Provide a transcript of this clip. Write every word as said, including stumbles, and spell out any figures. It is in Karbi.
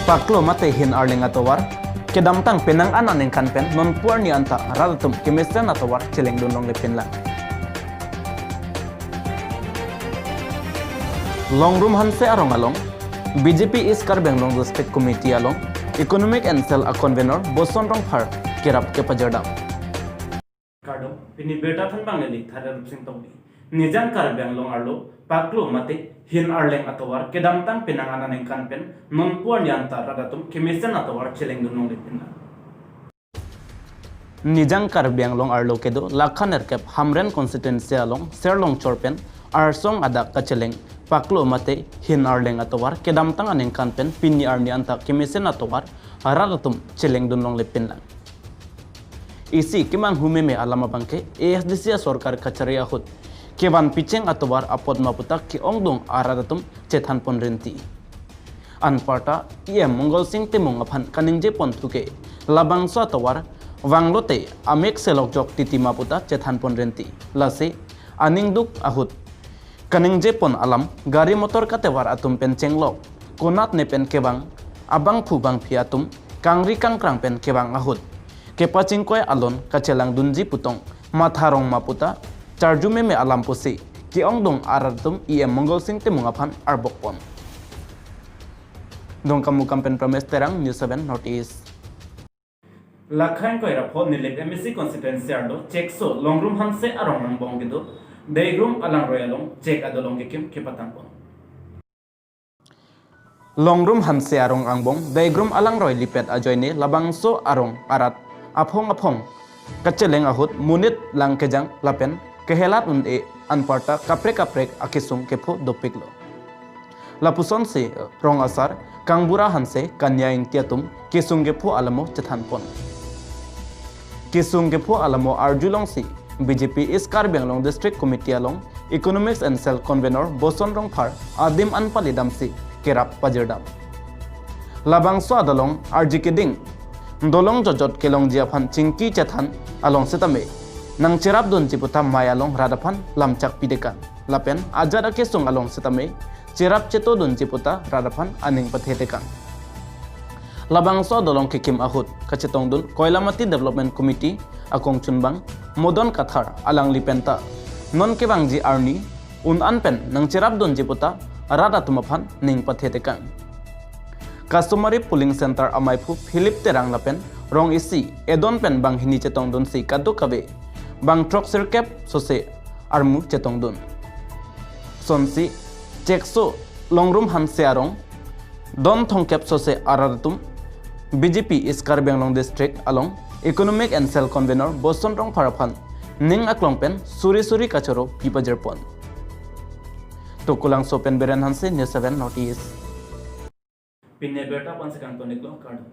Paklo mate hin arleng atovar kedamtang penang an aningkan pen nonpu arni anta rat atum kemesen atovar chelengdun longle pinlang. Longrum Hanse arong along B J P East Karbi Anglong District Committee along Economic and Cell a convenor Boson Rongphar kerap kepajirdam. Kardom, pini birta thanbang neli Thare Rupsing Tokbi. Nijang Karbi Anglong arlo paklo mate hin arleng atovar kedamtang penang an aningkan pen nonpu arni anta rat atum kemesen atovar chelengdun longle pinlang. Nijang Karbi Anglong arlo kedo lakhan erkep Hamren constituency along Serlongchor pen arsong adak kacheleng paklo mate hin arleng atovar kedamtang aningkan pen pini arni anta kemesen atovar rat atum chelengdun longle pinlang. Isi kemanghu meme alam abangke A S D C asorkar kachari ahut kevan picheng atovar apot ma puta ke-ongdung arat atum chethanpon rinti. Anparta E M Mongol Sing Timung aphan kaningjepon thuke labangso atovar vanglote amek selok jok titi ma puta chethanpon rinti. Lasi aningduk ahut kaningjepon alam gari motor katevar atum pen chenglok konat ne pen kevang abangphu bangphi atum kangri kangkrang pen kevang ahut kepachingkoi alon kachelangdunji putong matha rong ma puta charju meme alam pusi ke-ongdung arat atum E M Mongol Sing Timung aphan arbokpon. Dongkamukam pen Pramesh Terang, News seven North East. Lakhan koira pho Nilip M A C constituency arlo Chekso Longrum Hanse arong angbong kedo Daigrum alangroi along chek adolong kekim kepatangpon. Longrum Hanse arong angbong Daigrum alangroi lipet ajoine labangso arong arat aphong aphong kacheleng ahut monit lang kejang lapen kehelat un-e anparta kaprek kaprek akesung kepho dopiklo. Lapusonsi rong asar Kangbura Hanse Kanya Ingti atum kesung kepho alamo chethanpon. Kesung kepho alamo arjulongsi B J P East Karbi Anglong District Committee along Economics and Cell convenor Boson Rongphar adim an palidamsi kerap pajirdam. Labangso adolong arji keding dolong jotjot kelongji aphan chingki chethan along setame nangcherapdunji puta mai along rat aphan lamchak pidekang lapen ajat akesung along setame cherap chetodunji puta rat aphan aning pathetekang. Labangso adolong kekim ahut kachetongdun Koilamati Development Committee akongchunbang Modon Kathar alangli penta non kevangji arni un an pen nangcherapdunji puta rat atum aphan ning pathetekang. Customary polling center amaiphu Philip Terang lapen rong isi edon pen banghini chetongdunsi kadokave bang throksirkep sose armu chetongdun. Sonsi Chekso Longrum Hanse arong don thomkep sose arat atum B J P East Karbi Anglong District along Economic and Cell convenor Boson Rongphar aphan ning aklong pen suri suri kachoro pipajirpon. Tukulangso pen Beren Hanse, News seven North East. Pini birta aphan si kangton-iklo, kardom.